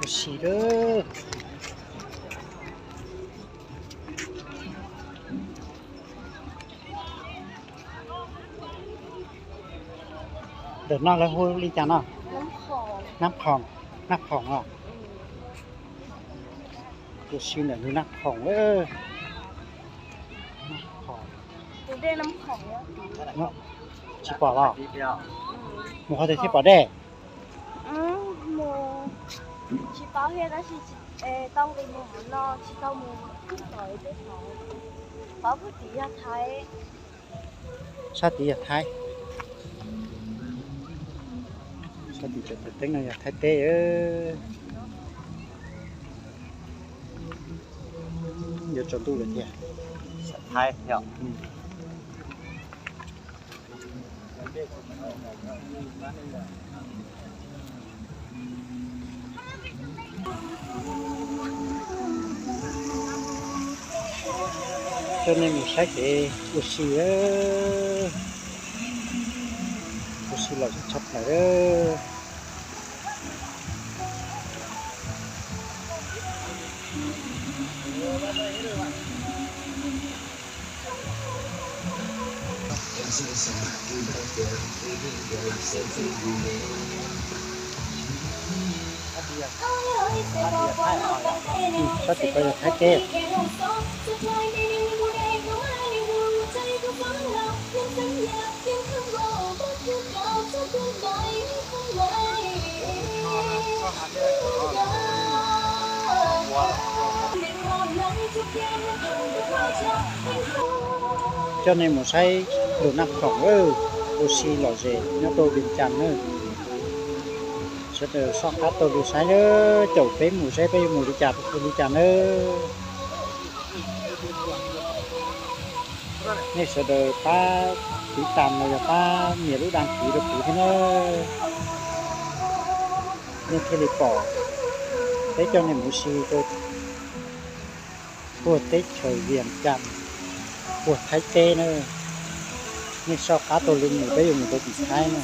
Si lawm. Ntawm no lawv hu li cas no? Nab Khoom, Nab Khoom os. Ua si ntawm lub Nab Khoom. Tsis pom los? Mus qhov twg thiaj pom dej? Mus, tsis paub thiab, tab sis tau nqis mus hauv no, tsis tau mus tom tej thaum. Paub puag tim yog Thaib. Sab tid yog Thaib. Sab tim cov tawm teeb no yog Thaib teb. Yuav tsaus ntuj lawm tiag. Thaib yog. Coj nej mus saib kev ua si, ua si lom zem tshaj plaws. Sab tim ko yog Thaib teb. Coj nej mus saib lub Nab Khoom, ua si lom zem nyob rau Vias Cas na. Sawv daws soj qab taug lw saib, caum peb mus saib peb yuav mus li cas, mus li cas nawb. Nej sawv daws pab tiv tas los yog pab nias lub dag kis rau kuv thiab na, nej thiaj li pom peb coj nej mus si rau puag teb chaws Vias Cas, puag Thaib teb na. Nej soj qab taug lw mus, peb yuav mus rau tim Thaib na.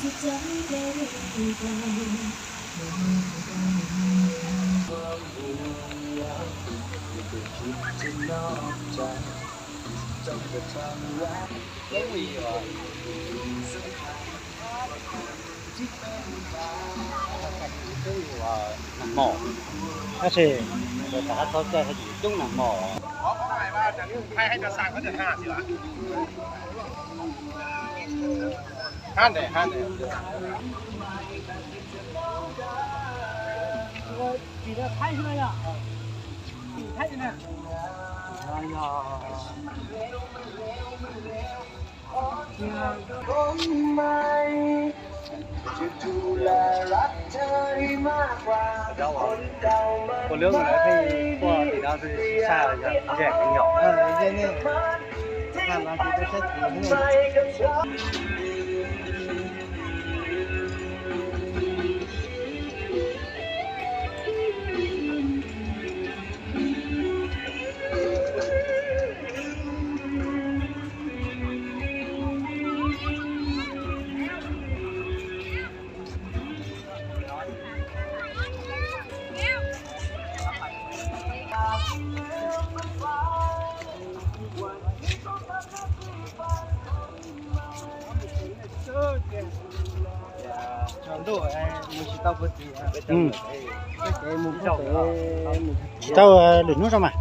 Tab sis rov qab txhob caij, coob nag hmo. Ua lub ntawd pheej quaj tim no xwb, sab yog ntseg heev yom. Tsis tau lwm hnub zoo mas.